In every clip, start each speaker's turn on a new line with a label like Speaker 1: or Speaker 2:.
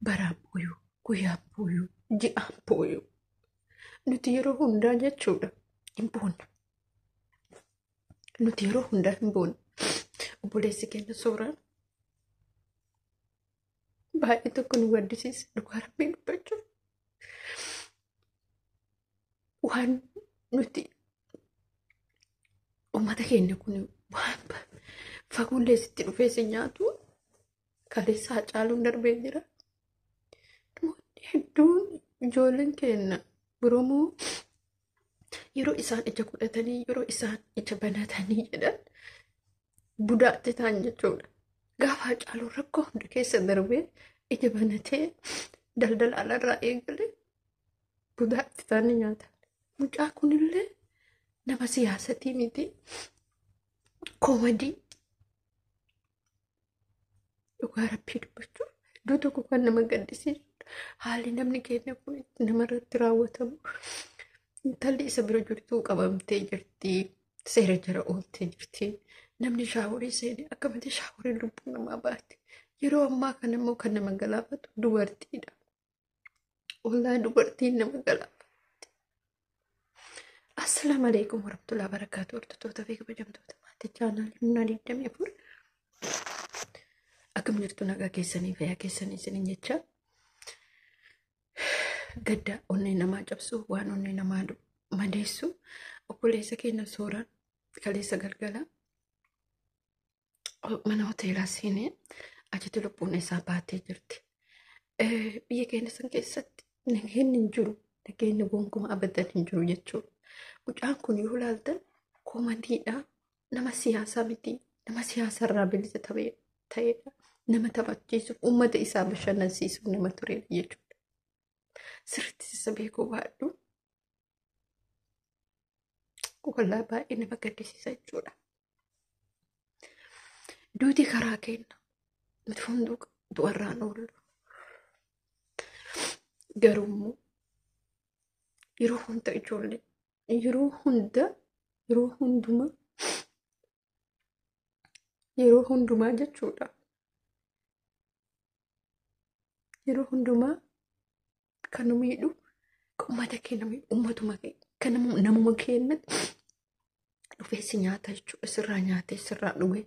Speaker 1: Baraan booyuu, guyyaan booyuu, ji'aan booyuu. Nuti yeroo hundaa jechuudha hin boonna. Nuti yeroo hundaa hin boonna. Obboleessi keenya Sooraan baay'ee tokko nu gaddisiisa, dhugaa Rabbii dubbachuuf. Waan nuti uummata keenya kun waan fagoollee sitti dhufee si nyaatu. Kaleessa Hacaaluun darbee jira. Namoonni hedduun, ijoolleen keenya Oromoo, yeroo isaan ija godhatanii, yeroo isaan ija banatanii jedhan budaatti ta'an jechuudha. Gaafa Hacaaluun rakkoo hunda keessa darbee ija banatee daldala alarraa eegale budaatti ta'anii nyaatan. Mucaa kunillee nama siyaasatii miti. Comedy, dhugaa Rabbii dubbachuuf, iddoo tokko kan nama gaddisiisudha. Haalli namni keenya kun namarratti raawwatamu. Intalli isa bira jirtu qabamtee jirti. Seera jala ooltee jirti. Namni shower seene akkamitti shower lubbuu namaa baate. Yeroo ammaa kana immoo kan nama galaafatu dubartiidha. Wallaahi, dubartiin nama galaafatti. Assalaamu alaikum warahmatullahi wabarakatuh. Hordoftoota fi kabajamtoota maatii chaanaalii Humnaa 24. Akkam jirtu? Nagaa keessanii, fayyaa keessanii isiniin jecha. Gadda onnee namaa cabsu, waan onnee namaa madeessu, obboleessa keenya Sooraan kaleessa galgala mana hoteelaa seenee achitti lubbuun isaa baatee jirti. Biyya keenya san keessatti nageenyi hin jiru. Nageenyi gonkumaa abadan hin jiru jechuudha. Mucaan kun yoo ilaaltan comedydha. Nama siyaasaa miti. Nama siyaasarraa bilisa ta'edha. Nama taphachiisuuf, uummata isaa bashannansiisuuf nama turedha jechuudha. Sirriitti isa beekuu baadhu. Wallaahi, baay'ee nama gaddisiisa jechuudha. Duuti karaa kenna. Nuti hunduu du'arraan oollu. Garuu immoo yeroo hunda ijoollee, yeroo hunda, yeroo hundumaa, yeroo hundumaa jechuudha. Yeroo hundumaa kan nu miidhu uummata keenya miidhu, uummatuma keenya, kan namuma keenyatti dhufee si nyaata jechuudha. Sirraa nyaatee, sirraa dhugee,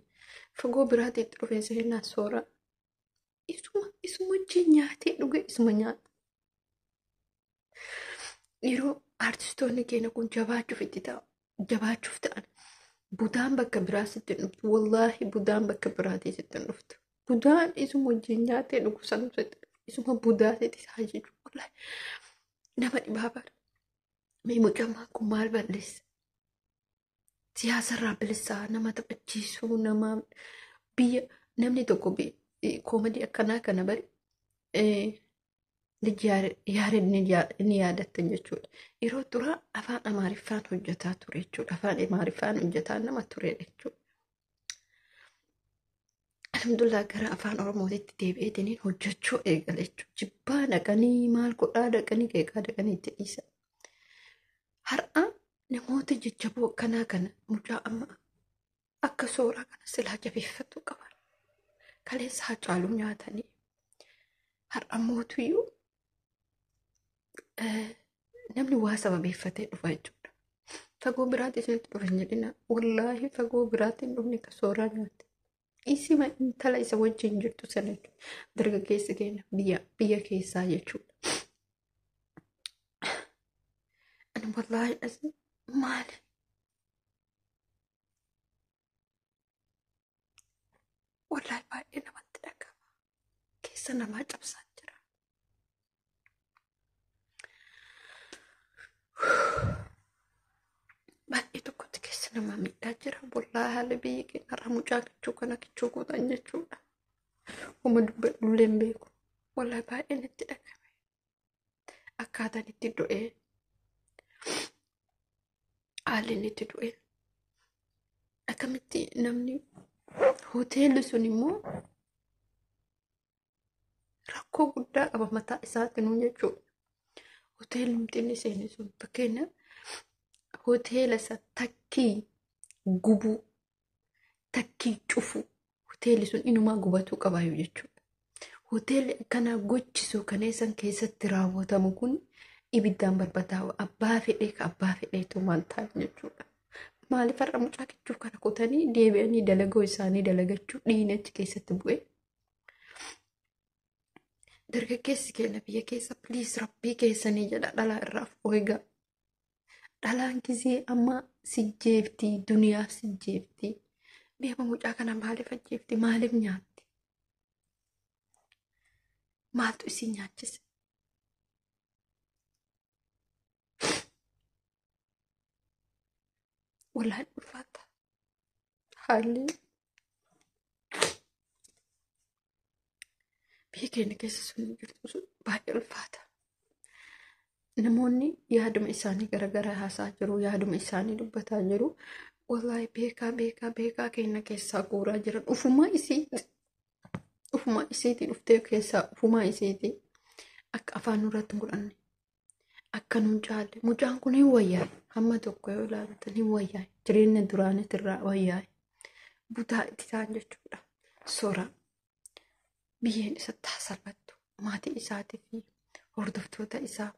Speaker 1: fagoo biraatiitti dhufee seenaa soora. Isuma wajjin nyaatee dhugee isuma nyaata. Yeroo artistoonni keenya kun jabaachuuf itti ta'u, jabaachuuf ta'an, budaan bakka biraa sitti hin dhuftu. Wallaahi, budaan bakka biraatii sitti hin dhuftu. Budaan isuma wajjin nyaatee dhugu sanuu sitti dhufu. Isuma budaa sitti isaa jechuudha. Wallaahi, nama dhibaa bara. Mee mucaan kun maal balleessa? Siyaasarraa bilisaa nama taphachiisuu, nama biyya namni tokko comedy akkanaa kana bari Yaared ni yaadattan jechuudha. Yeroo duraa afaan Amaariffaan hojjetaa ture jechuudha. Afaan Amaariffaan hojjetaa nama ture jechuudha. Alhamdulillah, gara afaan Oromootitti deebi'eetiniin hojjechuu eegale jechuudha. Jibbaa dhaqanii, maal godhaa dhaqanii, qeeqaa dhaqanii itti dhiisan. Har'a namoota jajjaboo akkanaa kana, mucaa amma akka Sooraa kana silaa jabeeffachuu qaban. Kaleessa Hacaaluu nyaatanii har'a mootuyyuu namni waa sababeeffatee dhufa jechuudha. Fagoo biraatti isinitti dhufa hin jedhina. Wallaahi, fagoo biraatti hin dhufne ka Sooraa nyaatte. Isima intala isa wajjin jirtu sana jechuudha. Dargaggeessi keenya biyya keessaa jechuudha. Ani wallaahi as maali? Wallaahi, baay'ee namatti dhagahama. Keessa namaa cabsaa jira. Baay'ee tokkotti keessa namaa miidhaa jira. Wallaahi, haalli biyyi keenya irraa mucaa kichuu kana kichuu gootan jechuudha. Uma dubbadhullee hin beeku. Wallaahi, baay'ee natti dhagahame. Akkaataan itti du'ee, haalli inni itti du'e, akkamitti namni hoteelli sun immoo rakkoo guddaa qaba mataa isaatinuu jechuudha. Hoteelli inni seene sun, fakkeenyaaf, hoteela isa takkii gubuu, takkii cufu, hoteelli sun inumaa gubatuu qabaayu jechuudha. Hoteelli akkana gochisu kaneessan keessatti raawwatamu kun ibiddaan barbadaa'u abbaa fedhee ka abbaa fedheetu maal ta'a jechuudha. Maaliif har'a mucaa kichuu kana kutanii deebi'anii dalagoo isaanii dalagachuu dhiini achi keessatti bu'e. Dargaggeessi keenya biyya keessa piliis rabbii keessanii jedha dhalaa irraa of eegaa. Dhalaan gisee amma si jeefti duniyaa si jeefti. Beema mucaa kana maaliif ajjeefti? Maaliif nyaatti? Maaltu isin nyaachise? Wallahi ulfaata. Haalli biyya keenya keessa sun jirtu sun baay'ee ulfaata. Namoonni yaaduma isaanii garagaraa haasaa jiru, yaaduma isaanii dubbataa jiru. Wallahi beekaa beekaa beekaa keenya keessaa guuraa jiran ufumaa isiiti. Ufumaa isiiti dhuftee keessaa ufumaa isiiti. Akka afaan nurratti hin godhanne. Akka nuun caalle. Mucaan kun hin wayyaa'e. Hamma tokko yoo ilaaltan hin wayyaa'e. Jireenya duraaniitirraa wayyaa'e. Butaa itti ta'an jechuudha. Sora. Biyyeen isatti haa salphattu. Maatii isaatii fi hordoftoota isaa,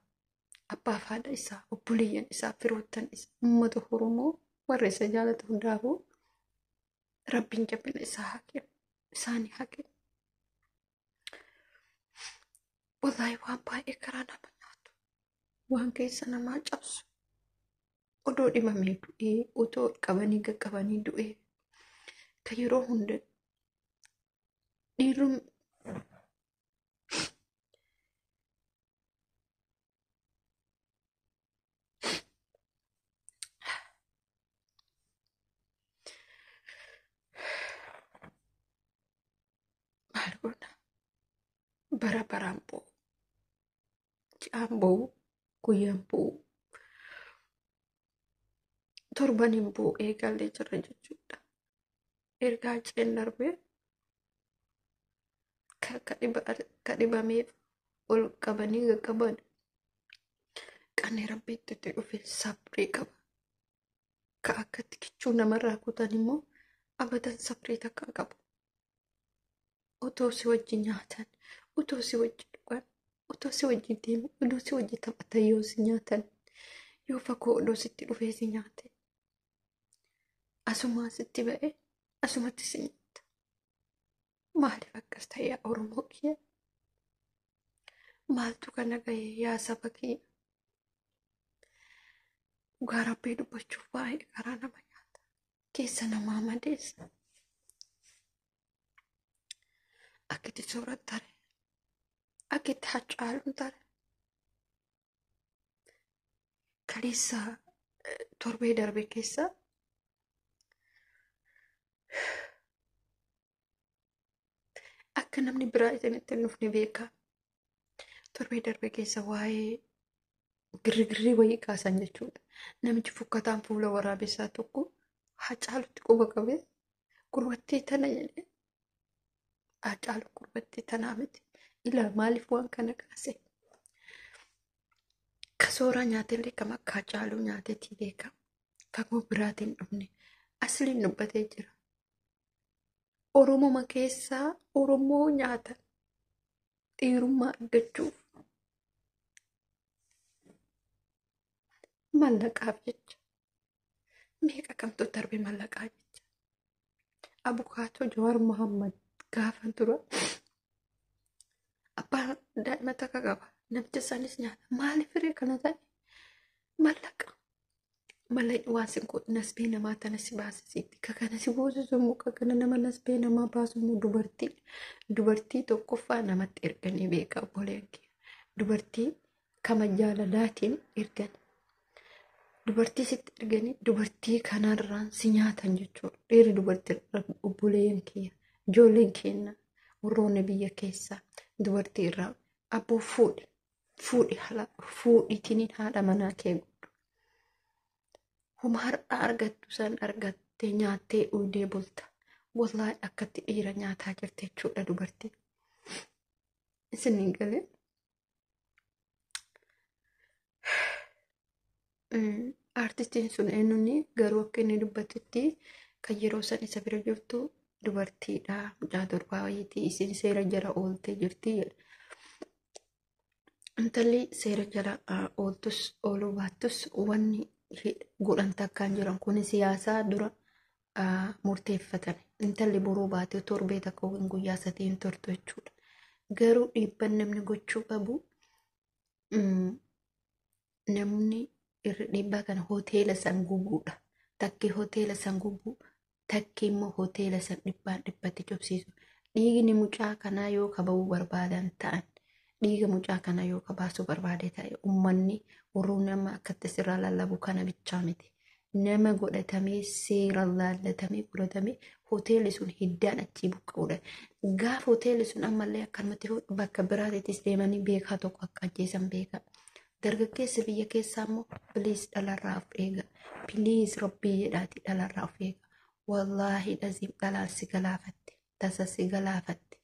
Speaker 1: abbaa fi haadha isaa, obboleeyyan isaa, firoottan isaa, uummata Oromoo warra isa jaalatu hundaafuu rabbiin jabina isaa haa kennu. Isaanii haa kennu. Wallaahi waan baay'ee karaa nama nyaatu. Waan keessa namaa cabsu. Odoo dhibamee du'ee, otoo qabanii qaqqabanii du'ee, kan yeroo hunda dhiirri maal godha? Bara baraan bo'u. Ji'aan bo'u, guyyaan bo'u, torbaniin bo'u eegallee jirra jechuudha. Ergaa ceen darbee ka dhibameef ol qabanii qaqqaban qanni rabbiitti itti dhufe sabrii qaba. Ka akkatti kichuu namarraa kutan immoo abadan sabrii takka qabu. Otoo si wajjin nyaatan, otoo si wajjin dhugan, otoo si wajjin deeman, otoo si wajjin taphatan yoo si nyaatan, yoo fagoo odoo sitti dhufee si nyaate, asumaa sitti ba'e asumatti si nyaata. Maaliif akkas ta'e yaa Oromoo kiyya? Maaltu kana gahe yaa saba kiyya? Dhugaa rabbii dubbachuuf baay'ee karaa nama nyaata. Keessa namaa madeessa. Akkitti soorat tare. Akkitti haccaaluun tare. Kaleessa torbee darbe keessa akka namni biraa isinitti hin dhufne beekaa. Torbee darbe keessa waa'ee girrigirrii wayii kaasan jechuudha. Namichi fukkataan fuula waraabessaa tokko Hacaalutti quba qabee gurbattii tana jedhee Hacaalu gurbattii tanaa miti. Ilaa maaliif waan kana kaase? Ka sooraa nyaatellee kam akka Hacaaluu nyaateetii beeka. Fagoo biraatiin dhufne asliin dubbatee jira. Oromoma keessaa Oromoo nyaata dhiirummaa argachuuf mallaqaaf jecha meeqa kamtu darbe mallaqaa jecha. Abukaatoo Jawaar Mohammad gaafa dura abbaan daa'ima takka qaba. Namicha sanis nyaata. Maaliif firee kana ta'e? Mallaqa. Mallaqni waan sin godhu nasbee namaa tana si baasisiitti. Ka kana si boosisu immoo ka kana nama nasbee namaa baasu immoo dubartii. Dubartii tokkoffaa namatti erganii beeka obboleen kee. Dubartii kama jaalalaatiin ergan. Dubartii sitti erganii dubartii kanarraan si nyaatan jechuudha. Dhiirri dubartii obboleeyyan kiyya ijoolleen keenya warroonni biyya keessaa dubartii irraa abboo fuudhi fuudhi fuudhitiniin haadha manaa kee godhu. Homa har'a argattu san argattee nyaattee dhugdee bulta. Wallaahi akkatti dhiira nyaataa jirti jechuudha dubartiin. Isin hin galee. Artistiin sun eenyuun garuu akka inni dubbatetti kan yeroo san isa bira jirtu Dubartiidha, mucaa durbaa wayiitii isin seera jala ooltee jirti jedha. Intalli seera jala ooltus ooluu baattus wanni godhan takkaan jiran kun siyaasaa dura murteeffatan. Intalli boruu baatee torbee takka yookiin guyyaa sadii hin turtu jechuudha. Garuu dhiibban namni gochuu qabu, namni irra dhiibbaa kana hoteela san gubuudha. Takki hoteela san gubuu, takki immoo hoteela san dhibbaan dhibbatti cobsiisu. Dhiigni mucaa kanaa yoo kaba'uu barbaadan ta'an, dhiiga mucaa kanaa yoo kabaasuu barbaade ta'e, uummanni warroonni amma akkatti sirraa lallabu kana bichaa miti. Nama godhatamee, seeraan laallatamee godhatamee, hoteelli sun hiddaan achii buqqa'uudha. Gaafa hoteelli sun ammallee akkanumatti bakka biraatittis deemanii beekaa tokko akka ajjeesan beekaa. Dargaggeessi biyya keessaa immoo please dhalarraa of eega. Please rabbii jedhaati dhalarraa of eega. Wallaahi dhaziim dhalaan si galaafatte. Tasa si galaafatte.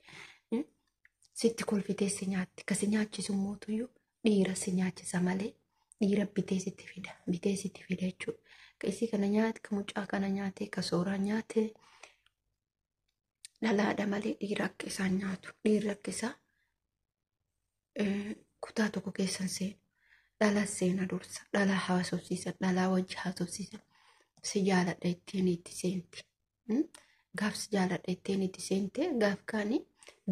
Speaker 1: Sitti kolfitee si nyaatti. Ka si nyaachisu mootuyyuu dhiira si nyaachisa malee dhiira bitee sitti fida. Bitee sitti fida jechuudha. Ka isii kana nyaate, ka mucaa kana nyaate, ka sooraa nyaate dhalaadha malee dhiira akka isaan nyaatu. Dhiirri akka isaa kutaa tokko keessan seenu. Dhala seena dursa. Dhalaa haasofsiisan. Dhalaa wajji haasofsiisan. Si jaaladha ittiin itti seenti. Gaaf si jaaladha ittiin itti seente, gaaf kaani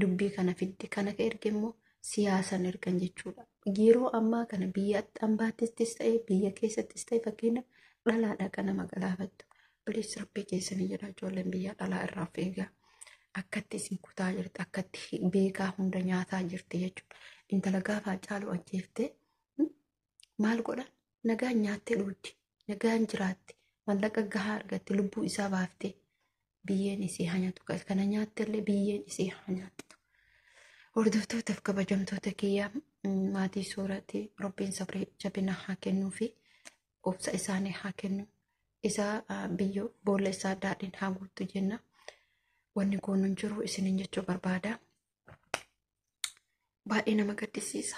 Speaker 1: dubbii kana fidde, kana ka erge immoo siyaasan ergan jechuudha. Yeroo ammaa kana biyya ambaattis ta'e biyya keessattis ta'e fakkeenyaaf dhalaadha kan nama galaafattu. Please rabbii keessanii jedha, ijoolleen biyya dhalaa irraa of eegaa. Akkatti isin kutaa jirti, akkatti beekaa hunda nyaataa jirti jechuudha. Intala gaafa caalu ajjeeftee maal godhan? Nagaan nyaattee dhugdi, nagaan jiraatti, mallaqa gahaa argatti, lubbuu isaa baaftee biyyeen isii haa nyaattu. Kana nyaattellee biyyeen isii haa nyaattu. Hordoftootaaf kabajamtoota kiyyaa, maatii soorati rabbiin sabrii jabina haa kennuu fi obsa isaanii haa kennu. Isaa biyyoo boolla isaa daadhiin haa guuttu jenna. Wanni goonu hin jiru isiniin jechuu barbaada. Baay'ee nama gaddisiisa.